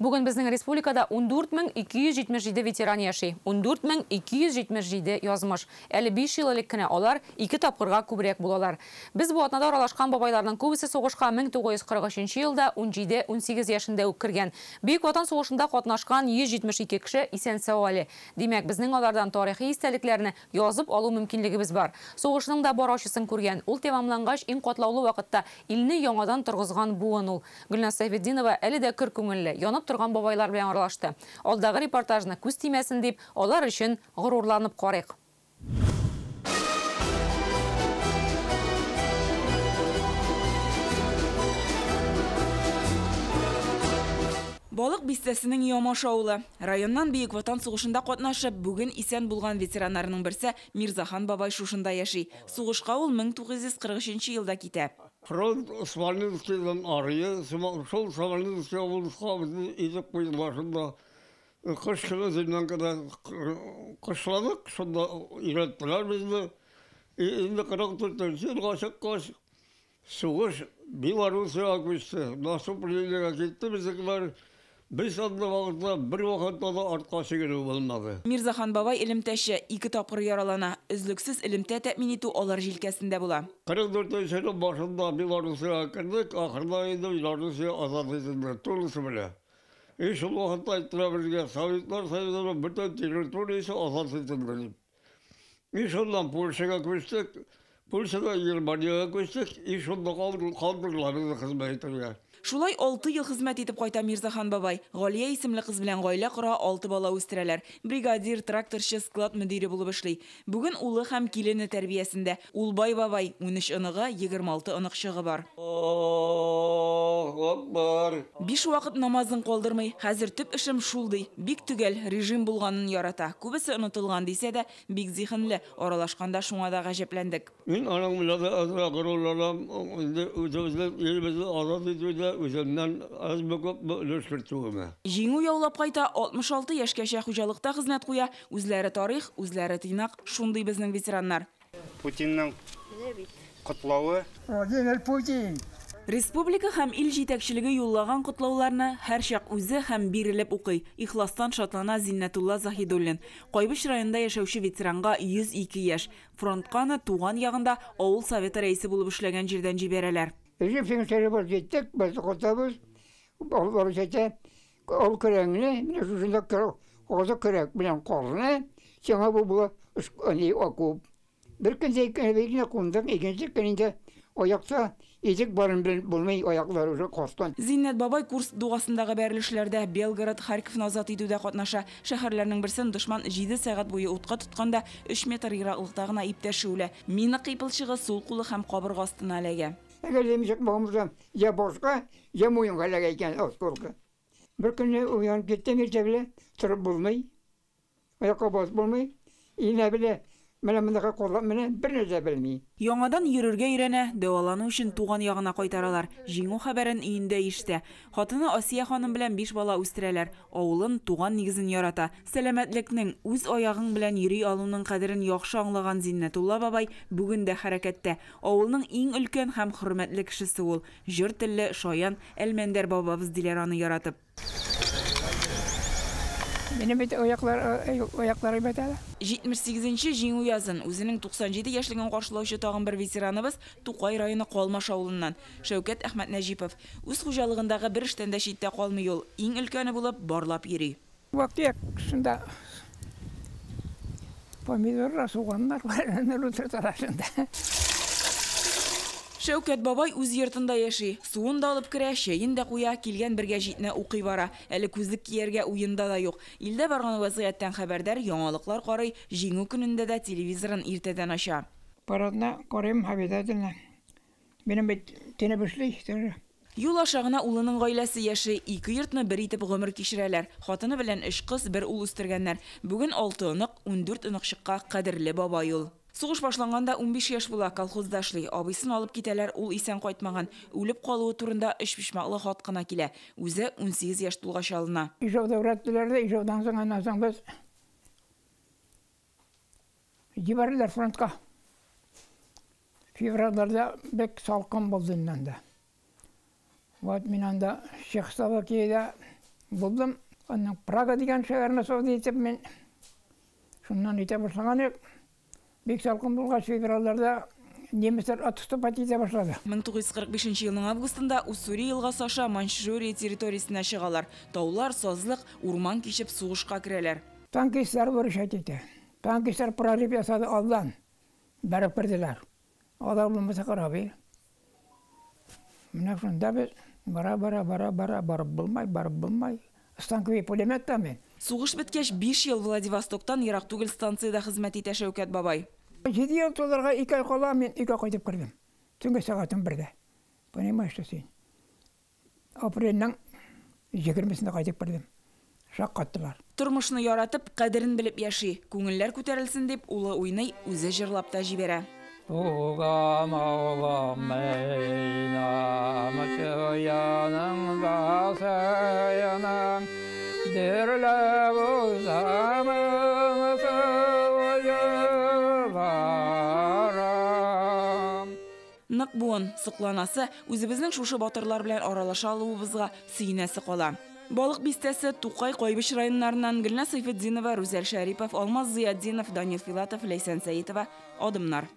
Бүген безнең республикада 14 277 ветеран яши. 14 277 язмыш. Әле 5 ел элек кенә алар ике тапкырга күбрәк булалар. Без бу атнада аралашкан бабайларның күбесе сугышка 1943 елда 17-18 яшендә үк кергән. Бөек Ватан сугышында катнашкан 172 кеше исән-сау әле. Димәк, безнең алардан тарихи истәлекләрне язып алу мөмкинлегебез бар. Сугышның да бар ачысын күргән, ул тәмамлангач иң катлаулы вакытта илне яңадан торгызган буын ул. Гөлназ Сәйфетдинова әле дә көр күңелле, янып торган бабайлар белән аралашты. Алдагы репортажны күз тимәсен дип, алар өчен горурланып карыйк. Балык Бистәсенең Ямаш авылы. Районнан Бөек Ватан сугышында катнашып, бүген исән булган ветераннарның берсе Мирзахан бабай шушында яши. Сугышка ул 1943 елда китә. Фронт Смоленскийдан арые, шул Смоленский областька безне илтеп куйдылар шунда. Кыш көне землянкада кышладык, шунда өйрәттеләр безне. Инде 44 елга чыккач, сугыш Белоруссиягә күчте. Наступлениегә китте безнекеләр. Без анда вакытта бер вакытта да артка чигенү булмады. Мирзахан бабай элемтәче, ике тапкыр яралана. Өзлексез элемтә тәэмин итү алар җилкәсендә була. 44 елның башында Белоруссиягә кердек, ахырда инде Белоруссия азат ителде, тулысы белән. И шул вакытта әйттеләр безгә, Советлар Союзының бөтен территориясе азат ителде дип. И шуннан Польшага күчтек, Польшадан Германиягә күчтек, и шунда калдырдылар безне хезмәт итәргә. Шулай 6 ел хезмәт итеп кайта Мирзахан бабай. Галия исемле кыз белән гаилә кора, 6 бала үстерәләр. Бригадир, тракторчы, склад мөдире булып эшли. Бүген улы һәм килене тәрбиясендә. Ул бай бабай, 13 оныгы, 26 оныкчыгы бар. Аллаһу акбар. 5 вакыт намазын калдырмый. Хәзер төп эшем шул ди. Бик төгәл режим булганын ярата. Күбесе онытылган дисә дә, бик зиһенле. Аралашканда шуңа да гаҗәпләндек. Мин аның белән дә азрак горурланам, инде үзебезнең илебезне азат итүдә үземнән азмы-күпме өлеш кертүемә. Җиңү яулап кайта, 66 яшькәчә хуҗалыкта хезмәт куя. Үзләре тарих, үзләре тыйнак, шундый безнең ветераннар. Путинның котлавы. Владимир Путин. Республика һәм ил җитәкчелеге юллаган котлауларны һәрчак үзе һәм бирелеп укый. Ихластан шатлана Зиннәтулла Заһидуллин. Кайбыч районында яшәүче ветеранга 102 яшь. Фронтка аны туган ягында авыл советы рәисе булып эшләгән җирдән җибәрәләр. Режим сеңсәре җиттек, без котабыз. Алар җитә. Ул көрәңне, менә шушында озы көрәк белән карны, сиңа бу була ни окоп. Бер көн генә кундык, икенче көнендә аякта итек барын булмый, аяклар уже каткан. Зиннәт бабай Курск дугасындагы бәрелешләрдә Белгород, Харьковны азат итүдә катнаша. Шәһәрләрнең берсен дошман 7 сәгать буе утка тотканда 3 метр ераклыкта гына иптәше үлә. Мина кыйпылчыгы сул кулы һәм кабырга астына эләгә. Әгәр димичек булмаса, я башка, я муенга эләгә икән осколка. Бер көнне уянып киттем иртә белән, торып булмый. Аякка басып булмый. Инә белә, менә мондагы куллар менә бер нәрсә белми. Яңадан йөрергә өйрәнә, дәвалану өчен туган ягына кайтаралар. Җиңү хәбәрен өендә ишетә. Хатыны Асия ханым белән 5 бала үстерәләр. Авылын, туган нигезен ярата. Сәламәтлекнең, үз аягың белән йөри алуның кадерен яхшы аңлаган Зиннәтулла бабай бүген дә хәрәкәттә. Авылның иң өлкән һәм хөрмәтле кешесе ул. Җыр телле, шаян, Әлмәндәр бабабыз диләр аны яратып. Минем бит аяклар әйбәт әле. 78-нче җиңү язын үзенең 97 яшьлеген каршылаучы тагын бер ветераныбыз Тукай районы Калмаш авылыннан Шәүкәт Әхмәтнәҗипов. Үз хуҗалыгындагы бер эштән дә читтә калмый ул. Иң өлкәне булып барлап йөри. Вак-төяк шунда помидорлар, суганнар бар, әнә утырталар шунда. Шәүкәт бабай үз йортында яши. Суын да алып керә, чәен дә куя, килгән бер гәҗитне укый бара. Әле күзлек кияргә уенда да юк. Илдә барган вазгыятьтән хәбәрдар, яңалыклар карый, җиңү көнендә дә телевизорын иртәдән ача. Парадны карыйм обязательно. Минем бит тәне эшли, тоже. Юл аша гына улының гаиләсе яши. Ике йортны бер итеп гомер кичерәләр. Хатыны белән 3 кыз, бер ул үстергәннәр. Бүген 6 онык, 14 оныкчыкка кадерле бабай ул. Сугыш башланганда 15 яшь була, колхозда эшли. Абыйсын алып китәләр, ул исән кайтмаган. Үлеп калуы турында өч почмаклы хат кына килә. Үзе 18 яшь тулгач алына. Ижауда өйрәттеләр дә, Ижаудан соң аннан соң без җибәрделәр фронтка. Февральдә бик салкын булды инде анда. Вот мин анда Чехословакиядә Булдым. Аннан Прага дигән шәһәрне освободить итеп мин шуннан итә башлаган идек. Бик салкын булгач, февральләрдә немецлар отступать итә башлады. 1945 елның августында Уссури елгасы аша Маньчжурия территориясенә чыгалар. Таулар, сазлык, урман кичеп сугышка керәләр. Танкистлар выручать итә. Танкистлар прорыв ясады алдан. Бәреп керделәр. Алар булмаса карабый. Менә шунда без бара бара бара бара барып булмай, барып булмай. Станковый пулемет та мин. Сугыш беткәч 5 ел Владивостоктан ерак түгел станциядә хезмәт итә Шәүкәт бабай. 7 ел туларга 2 ай кала мин өйгә кайтып кердем. Төнге сәгать 11-дә. Понимаешь, что син? Апрельнең 20-сендә кайтып кердем. Шаккаттылар. Тормышны яратып, кадерен белеп яши. Күңелләр күтәрелсен дип, улы уйный, үзе җырлап та җибәрә. Туган авылым яныңда саянам, дөрләп узамын су. Нык буын, сокланасы, үзебезнең шушы батырлар белән аралаша алуыбызга сөенәсе кала. Балык бистәсе, Тукай, Кайбыч районнарыннан Гөлназ Сайфетдинова, Рүзәл Шәрипов, Алмаз Зыятдинов, Данил Филатов, Ләйсән Сәитова. Адымнар.